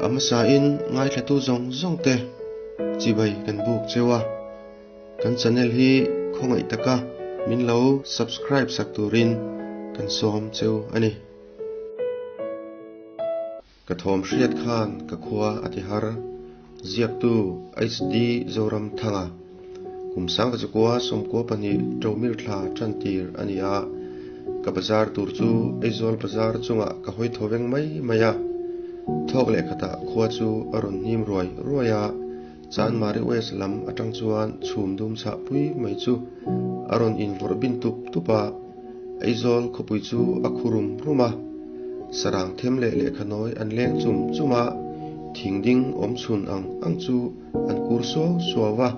A hmasain ngaithlatu zawng zawng te chibai kan buk cheu a, kan channel hi khawngaih taka min lo subscribe sak turin kan sawm cheu a ni. Ka thawm hriat khan ka khua a ti har. Ziaktu HD Zoramthanga kum sangkachukua 12 Ṭomir thla ṭantir a ni a, ka bazar tur chu Aizawl bazar chungah ka hawi thaw veng mai mai a. Thawk leh khatah khua chu a rawn hnim ruai ruai a, Chanmari West lam aṭang chuan chhum dum chhah pui mai chu a rawn invawrh bin tup tup a. Aizawl khawpui chu a khu rum rum a, sarang them leh lehkha nawi an leng chum chum a, thing ding awm chhun ang ang chu an kur suau suau va.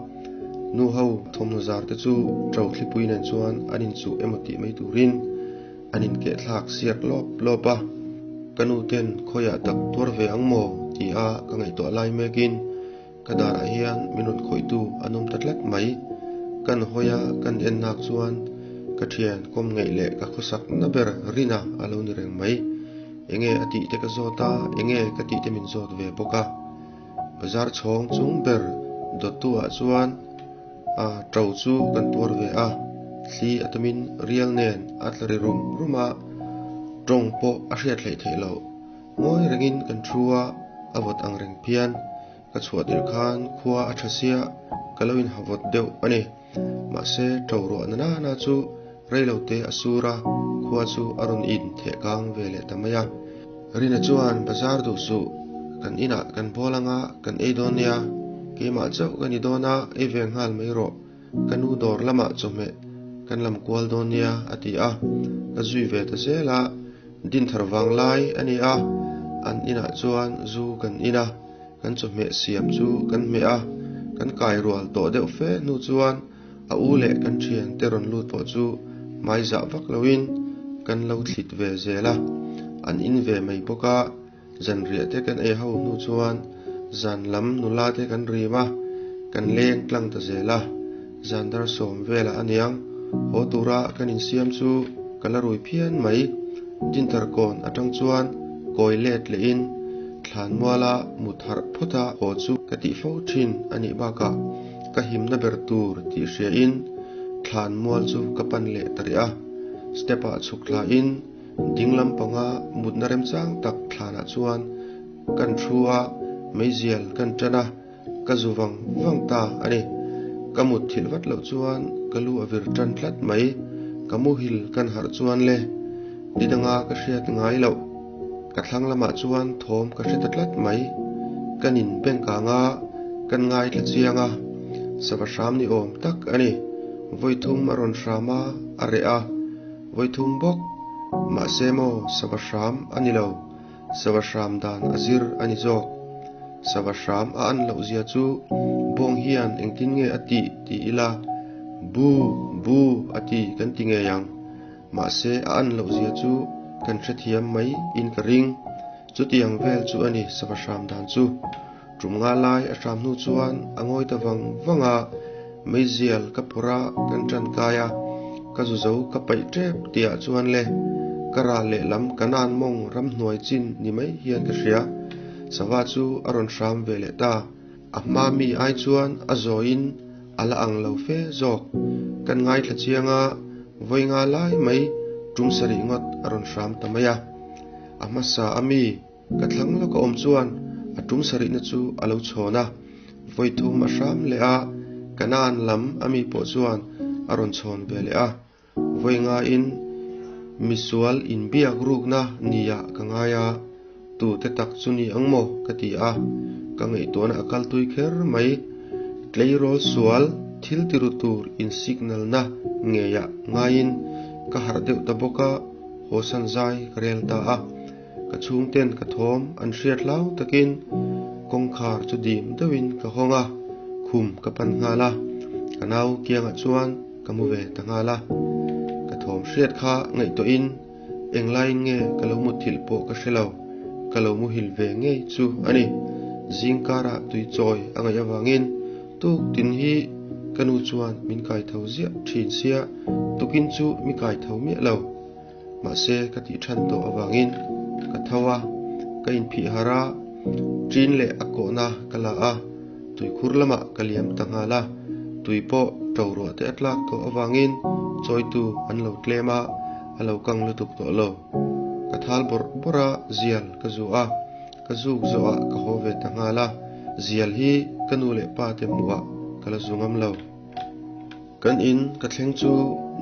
Nu ho thawmhnaw zar te chu ṭo thlipui nen chuan an inchuh emaw tih mai turin an inkehthlak siak lawp lawp a. Ka nu ten khawiah tak tuar ve ang maw ti a ka ngaihtuah lai mekin Ka darah hian min rawn khawihtu an awm ta tlat mai. Kan hawi a, kan en nak chuan ka thian kawm ngeih leh ka khawsak na ber Rina a lo ni reng mai. Enge a tih te ka zawt a, enge ka tih te min zawt ve bawk a. Bazar chhawng chung ber dawttu ah chuan a to chu kan tuar ve a, thli a tamin rial nen a tla ri rum rum a, tawng pawh a hriat hleih theih loh. Ngawi rengin kan thu a, a vawt ang reng phian. Ka chhuah tirh khan khua a tha sia, ka lo inha vawt deuh a ni. Mahse, to ruah na nana chu reilo te a sur a, khua chu a rawn in theh kang ve leh ta mai a. Rina chuan bazar duh suh, kan inah kan bawl anga kan ei dawn nia, keimah chauh ka ni dawn a, ei ve nghal mai rawh, ka nu dawr lamah chawhmeh kan lam kual dawn nia a ti a, ka zui ve ta zel a, dinthar vang lai a ni a, an inah chuan zu kan in a, kan chawhmeh siam chu kan hmeh a, kan kai rual tawh deuh fe hnu chuan a u leh kan thian te rawn lut pawh chu hmai zah vak loin kan lo thlit ve zel a, an in ve mai bawk a. Zanriah te kan ei ho hnu chuan zan lam nula te kan rim a, kan leng tlang ta zel a. Zan dar sawm velah a niang, haw tura kan insiam chu ka la rui phian mai. Dinthar kawn atang chuan kawi let lehin thlanmuala mut harh phawta haw chu ka tih fo thin a nih bakah ka himna ber tur tih hriain thlanmual chu ka pan leh ta rih a. Step ah chhuk thlain Ding lampanga mutna remchang tak thlanah chuan kan thu a, meizial kan tan a, ka zu vang vang ta a ni. Ka mut thilh vat loh chuan ka lu a vir tan tlat mai. Ka muhil kan harh chuan le, ni danga ka hriat ngai loh. Ka thlang lamah chuan thawm ka hre ta tlat mai. Kan in bank anga kan ngaithla chiang a, sava hram ni awm tak a ni. Vawi thum a rawn hram a, a reh a. Vawi thum bawk, mahse maw sava hram a ni lo, sava hram dan a zir a ni zawk. Sava hram a an loh zia chu bawng hian engtin nge a tih ti ila, bu, bu a ti kan ti ngei ang. Mahse a an loh zia chu kan hrethiam mai in ka ring. Chutiang vel chu a ni sava hram dan chu. Tum nga lai a hram hnu chuan a ngawi ta vang vang a, meizial ka phawrh a, kan tan kai a, ka zu zo ka paih tep tihah chuan le, ka ral lehlam Kanan mawng ramhnuai chin ni mai hian ka hria. Sava chu a rawn hram ve leh ta. A hma mi ai chuan a zawiin a la ang lo fe zawk. Kan ngaithla chiang a, vawi nga lai mai tum sarih ngawt a rawn hram ta mai a. A hmasa a mi. Ka thlang lawk a awm chuan a tum sarihna chu a lo chhawn a, vawi thum a hram leh a, Kanaan lam a mi pawh chuan a rawn chhawn ve leh a, vawi ngaiin misual inbiak rukna nia ka ngai a, tute tak chu ni ang maw ka ti a, ka ngaihtuahna a kal tui kher mai, tleirawl sual thil tiru tur in signal na ngeiah ngaiin ka harh deuh ta bawk a, hawsan zai ka rel ta a. Ka chhungten ka thawm an hriat hlau takin kawngkhar chu dim deuhin ka hawng a, khum ka pan nghal a, ka nau kiangah chuan ka mu ve ta nghal a. Ka thawm hriat kha ngaihtuahin englaiin nge ka lo mutthilh pawh ka hre lo, ka lo muhil ve ngei chu a ni. Zingkarah tui chawi a ngaih avangin tuk tin hi ka nu chuan min kaitho ziah thin sia, tukin chu mi kaitho miah lo. Mahse ka tih than tawh avangin ka tho a, ka inphih harh a. Ṭin leh a kawhna ka la a, tuikhur lamah ka liam ta nghal a. Tui pawh ṭo ruah te a tlak tawh avangin chawitu an lo tlem a, a lo kang lutuk tawh lo. Ka thal bawrh bawrh a, zial ka zu a, ka zuk zawhah ka haw ve ta nghal a. Zial hi ka nu leh pa te hmuhah ka la zu ngam lo. Kan in ka thleng chu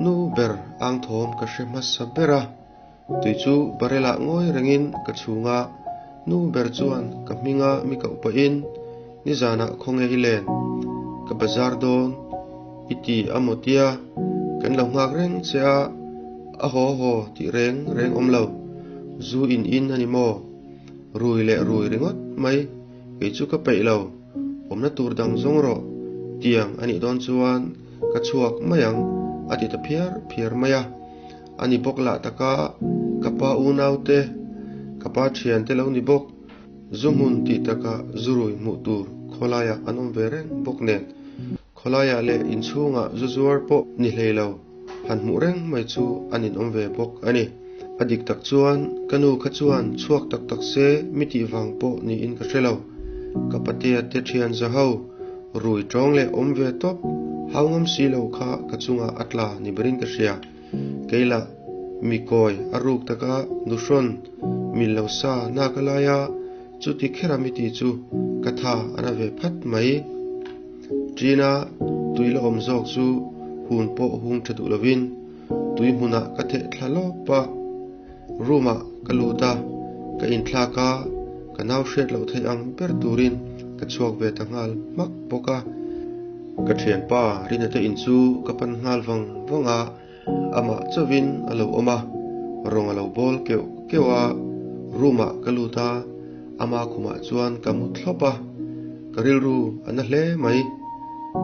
nu ber ang thawm ka hre hmasa ber a. Tui chu barrel ah ngawi rengin ka chhung a, nu ber chuan ka hminga mi koh pahin, Nizanah khawnge i len? Ka bazar dawn i ti a maw tia kan lo nghak reng che a, a haw haw tih reng reng awm lo. Zu in in a ni maw? Rui leh rui ringawt mai, kei chu ka peih lo, awmna tur dang zawng rawh tiang a nih dawn chuan ka chhuak mai ang a ti ta phiar phiar mai a. A ni bawk lah taka ka pa unaute, ka pa thiante lo ni bawk, zu hmun tih taka zu rui hmuh tur khawlaiah an awm ve reng bawk nen, khawlaiah leh inchhungah zu zuar pawh ni hlei lo han hmuh reng mai chu an inawm ve bawk a ni. A dik tak chuan ka nu kha chuan chhuak tak tak se mi tih vang pawh niin ka hre lo. Ka patea te thian za ho rui tawng leh awm ve tawp hau ngam si lo kha ka chungah a tla ni berin ka hria. Keilah mi kawi a ruk taka nuhrawn mil lo sa nak a lai a, chuti khera mi ti chu ka tha a na ve phat mai. Ṭina tui la awm zawk chu hun pawh hung ṭha duh lovin tui hmunah ka theh thla lawp a, room ah ka lut a, ka inthlak a, ka nau hriat loh theih ang ber turin ka chhuak ve ta nghal hmak bawk a. Ka thianpa Rina te in chu ka pan nghal vang vang a, amah chauhin a lo awm a, rawng a lo bawl keuh keuh a, room ah ka lut a, ama khumah chuan ka mu thlawp a, ka rilru a na hle mai.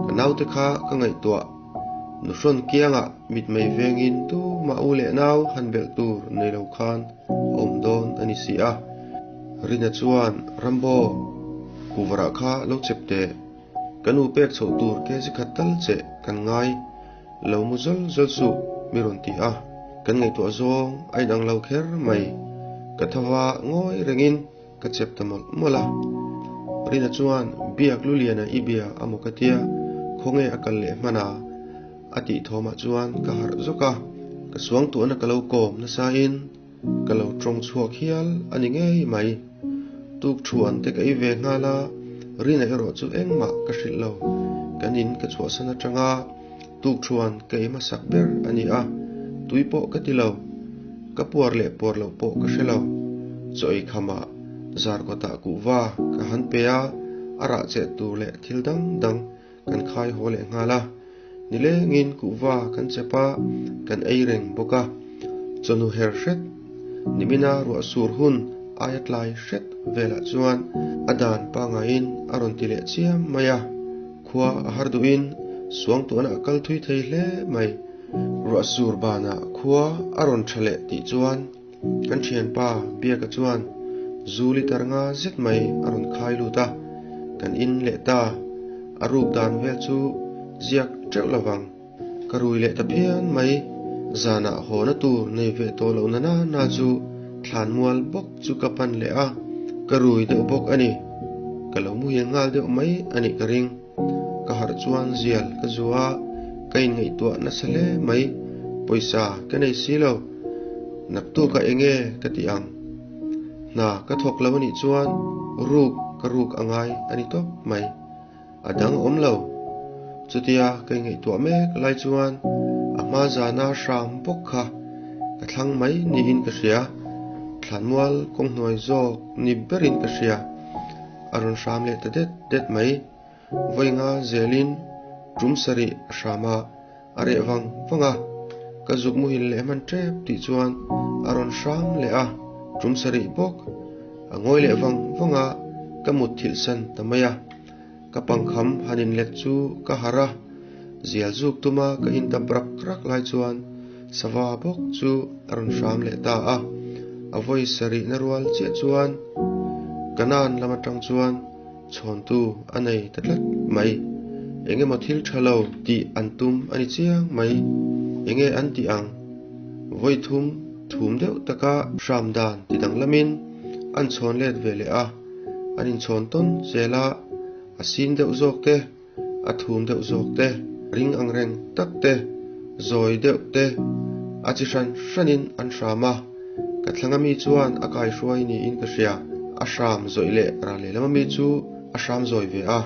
Ka naute kha ka ngaihtuah, nuhrawn kiangah mitmei vengin tumah u leh nau han belh tur nei lo khan a awm dawn a ni si a. Rina chuan, Rambo, kuvarah kha lo chep teh. Ka nu pek chhoh tur kg khat tal che kan ngai lo mu zawl zawl suh mi rawn ti a, kan ngaihtuah zawng a inang lo kher mai. Ka thava ngawi rengin ka chep ta mawlh mawlh a. Rina chuan biak Luliana i bia a maw ka tia, khawnge a kal leh hman a? a tih thawmah chuan ka harh zawk a, ka suangtuahna ka lo kawm nasain Ka lo tawng chhuak hial a ni ngei mai. Tuk thuan te ka ei ve nghal a, Rina erawh chu engmah ka hrilh lo. Kan in ka chhuahsan atanga tuk thuan ka ei hmasak ber a ni a, tui pawh ka ti lo. Ka puar leh puar loh pawh ka hre lo. Chaw ei khamah zar kawtah kuhva ka han pe a, a rah cheh tur leh thil dang dang kan khai haw leh nghal a, nilengin kuhva kan chep a, kan ei reng bawk a. Chawhnu her hret, nimina ruah sur hun aia tlai hret velah chuan a dan pangaiin a rawn ti leh chiam mai a, khua a har duhin suangtuahna a kal thui thei hle mai. Ruah sur banah khua a rawn tha leh tih chuan Kan thianpa Biaka chuan zu liter nga zet mai a rawn khai lut a, kan in leh ta. A ruk dan vel chu ziak teuh lovang. Ka rui leh ta phian mai. Zanah hawna tur nei ve tawh loh na na chu thlanmual bawk chu ka pan leh a, ka rui deuh bawk a ni. Ka lo muhil nghal deuh mai a nih ka ring. Ka harh chuan zial ka zu a, ka inngaihtuah nasa hle mai. Pawisa ka nei si lo. Naktukah eng nge ka tih ang? Hna ka thawk lo anih chuan ruk ka ruk a ngai a ni tawp mai. A dang awm lo. Chutia ka inngaihtuah mek lai chuan a hma zana hram bawk kha ka thlang mai niin ka hria. Thlanmual kawnghnuai zawk ni berin ka hria. A rawn hram leh ta det det mai. Vawi nga zelin tum sarih a hram a, a reh vang vang a. Ka zuk muhil leh hman tep tih chuan a rawn hram leh a, tum sarih bawk. A ngawi leh vang vang a, ka mut thilh san ta mai a. Ka pangkham han inlet chu ka harh a, zial zuk tuma ka intap rak rak lai chuan sava bawk chu a rawn hram leh ta a. A vawi sarihna rual chiah chuan Kanan lam atang chuan Chhawntu a nei ta tlat mai. Eng emaw thil tha lo tih an tum a ni chiang mai. Enge an tih ang? Vawi thum thum deuh taka hram dan ti danglamin an chhawn let ve leh a. An inchhawn tawn zel a, a sin deuh zawk te, a thum deuh zawk te, ring ang reng tak te, zawi deuh te, a chi hran hranin an hram a. Ka thlang ami chuan a kaihruai niin ka hria. A hram zawih leh ral lehlam ami chu a hram zawi ve a,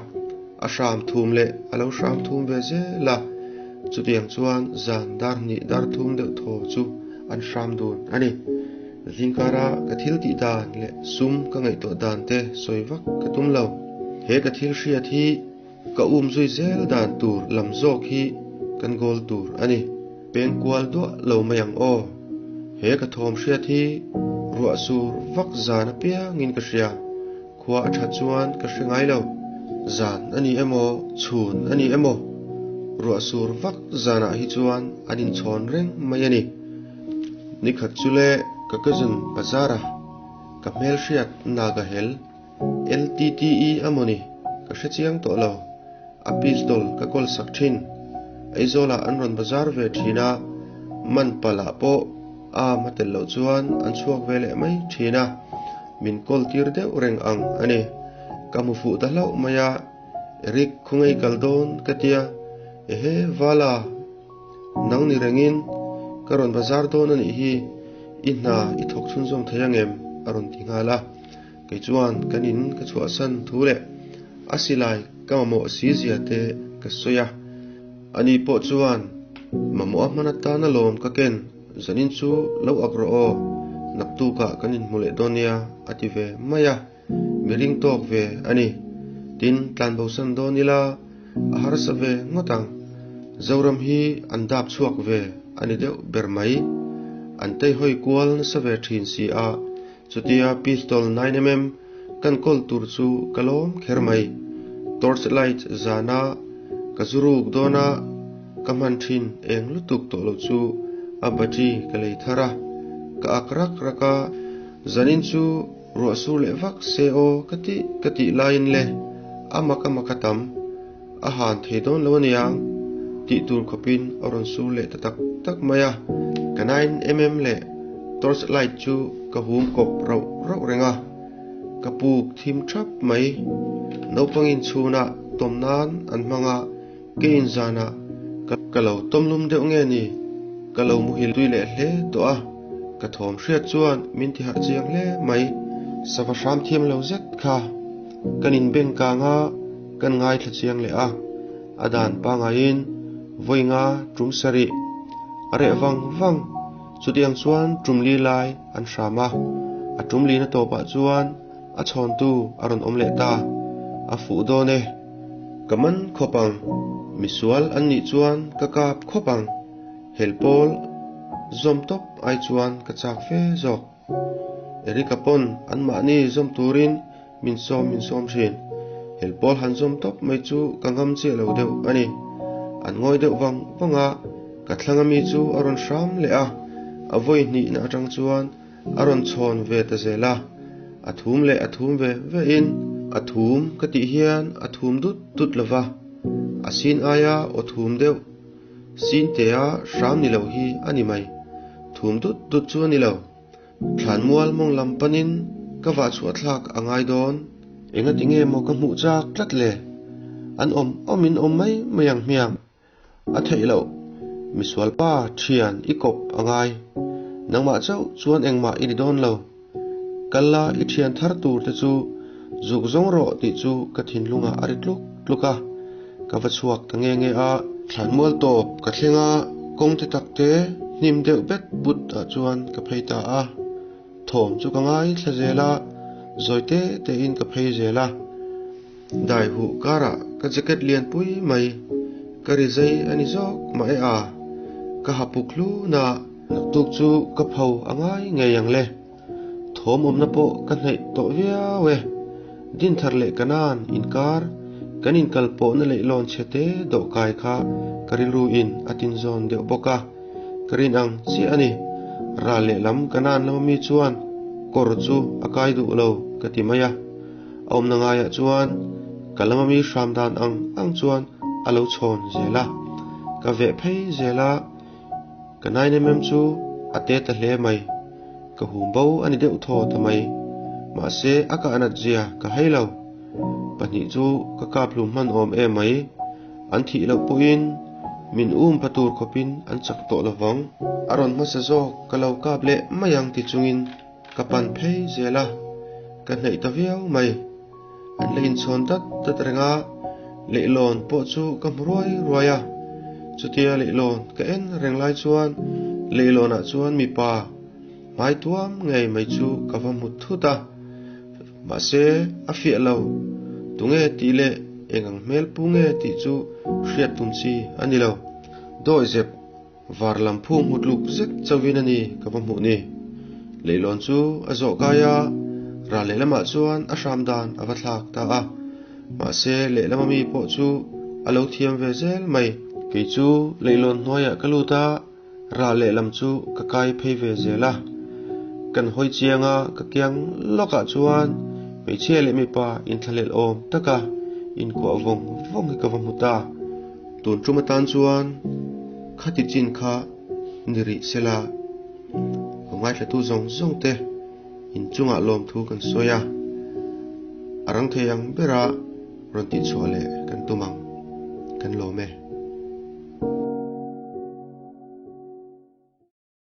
a hram thum leh a lo hram thum ve zel a. Chutiang chuan zan dar hnih dar thum deuh thaw chu an hram dun a ni. Zingkara ka thil tih dan leh sum ka ngaihtuah dan te sawi vak ka tum lo. He ka thil hriat hi ka um zui zel dan tur lam zawk hi kan goal tur a ni. Peng kual duah lo mai ang aw. He ka thawm hriat hi ruah sur vak zan apiangin ka hria. Khua a that chuan ka hre ngai lo. Zan a ni emaw, chhun a ni emaw, ruah sur vak zanah hi chuan an inchhawn reng mai a ni. Nikhat chu le ka cousin bazara ka hmelhriat Naga hel LTTE a maw ni ka hre chiang tawh lo. A pistol ka kawl sak thin. Aizawlah an rawn bazar ve thin a, man palah pawh arm a tel loh chuan an chhuak ve leh mai thin a, min kawl tir deuh reng ang a ni. Ka hmu fuh ta hlauh mai a, Eric khawngaih kal dawn ka tia, ehe Vala, nang ni rengin ka rawn bazar dawn a nih hi, i hna i thawk chhunzawm thei angem? a rawn ti nghal a. Kei chuan kan in ka chhuahsan thu leh a silai ka mamawh si zia te ka sawi a. Ani pawh chuan mamawh a hman atan alawm ka ken, zanin chu lo ak rawh aw, naktukah kan inhmu leh dawn nia a ti ve mai a, mi ring tawk ve a ni. Tin, tlanbosan dawn ila a harsa ve ngawt ang. Zoram hi an dap chhuak ve a ni deuh ber mai. An teihawi kual nasa ve thin si a, Chutia pistol 9mm kan kawl tur chu ka lawm kher mai. Torch light zana ka zu ruk dawna ka hman thin eng lutuk tawh lo chu a battery ka lei thar a, ka ak rak rak a, zanin chu ruah sur leh vak se aw ka tih ka tih laiin le a mak a mak a tam a han thei dawn lo aniang tih tur khawpin a rawn sur leh ta tak tak mai a. Ka 9mm leh torch light chu ka hum kawp rauh rauh reng a, ka puk thim thap mai. Naupangin chhunah tawm nan an hmang a, keiin zanah ka lo tawm lum deuh nge ni? Ka lo muhil tui leh hle tawh a, ka thawm hriat chuan min ti harh chiang hle mai. Sava hram thiam lo zet kha kan inbeng kang a. Kan ngaithla chiang leh a, a dan pangaiin vawi nga tum sarih a reh vang vang. Chutiang chuan tum li lai an hram a, a tum lina tawpah chuan a chhawntu a rawn awm leh ta. A fuh dawn e. Ka man khawp ang, misual an nih chuan ka kap khawp ang, helpawl zawm tawp ai chuan ka chak fe zawk. Erika pawn anmahni zawm turin Min sawm min sawm thin. Helpawl han zawm tawp mai chu ka ngam chiah lo deuh a ni. An ngawi deuh vang vang a, ka thlang ami chu a rawn hram leh a, a vawi hnihna atang chuan a rawn chhawn ve ta zel a. A thum leh a thum ve ve in a thum ka tih hian a thum dut dut lo va, a sin aia aw thum deuh sin tea hram ni lo hi a ni mai. Thum dut dut chu a ni lo. Thlanmual mawng lam panin ka vah chhuah thlak a ngai dawn. Engati nge maw ka hmuh chak tlat le? An awm awmin awm mai mai ang hmiang. A theih loh, misual pa thian i kawp a ngai. Nangmah chauh chuan engmah i ni dawn lo. Kal la i thian thar tur te chu zuk zawng rawh tih chu ka thinlungah a ri tluk tluk a. Ka va chhuak ta nge nge a. Thlanmual tawp ka thleng a, kawng te tak te hnim deuh bet but ah chuan ka phei ta a. Thawm chu ka ngaithla zel a, zawi te te in ka phei zel a. Dai huh karah ka jacket lian pui mai, ka ri zai a ni zawk mah e a, ka ha puk hlun a. Naktuk chu ka pho a ngai ngei ang le. Thawm awmna pawh ka hnaih tawh viau e. Dinthar leh Kanan inkar kan inkal pawhna leihlawn chhe te dawhkai kha ka rilru in a tinzawn deuh bawk a, ka rin ang chiah a ni. Ral lehlam Kanan lama mi chuan kawr chu a kai duh lo ka ti mai a. A awmna ngaiah chuan ka lama mi hram dan ang ang chuan a lo chhawn zel a, ka veh phei zel a. Ka 9mm chu a te ta hle mai, ka hum bo a ni deuh thaw ta mai. Mahse a kah nat zia ka hai lo. Pahnih chu ka kap hlum hman awm em mai. An thih loh pawhin min um pha tur khawpin an chak tawh lovang. A rawn hmasa zawk ka lo kap leh mai ang ti chungin ka pan phei zel a, ka hnaih ta viau mai. An la inchhawn dat dat reng a, leihlawn pawh chu ka hmu ruai ruai a. Chutia leihlawn ka en reng lai chuan leihlawnah chuan mipa hmai tuam ngei mai chu ka va hmu thut a. Mahse, a fiah lo. Tunge tih leh eng ang hmel pu nge tih chu hriat tum chi a ni lo. Dawihzep var lam phung hmu tluk zet chauhin a ni ka va hmuh ni. Leihlawn chu a zawh kai a, ral lehlamah chuan a hram dan a va thlak ta a. Mahse, lehlama mi pawh chu a lo thiam ve zel mai. Kei chu leihlawn hnuaiah ka lut a, Rah lehlam chu ka kai phei ve zel a, kan hawi chiang a, ka kiang lawkah chuan hmeichhia leh mipa inthlahlel awm taka inkuah vawng vawng hi ka va hmu ta. Tun tum atan chuan khati chin kha ni rih sela, ka ngaithlatu zawng zawng te inchungah lawmthu kan sawi a, a rang thei ang bera rawn tihchhuah leh kan tum ang, kan lawm e.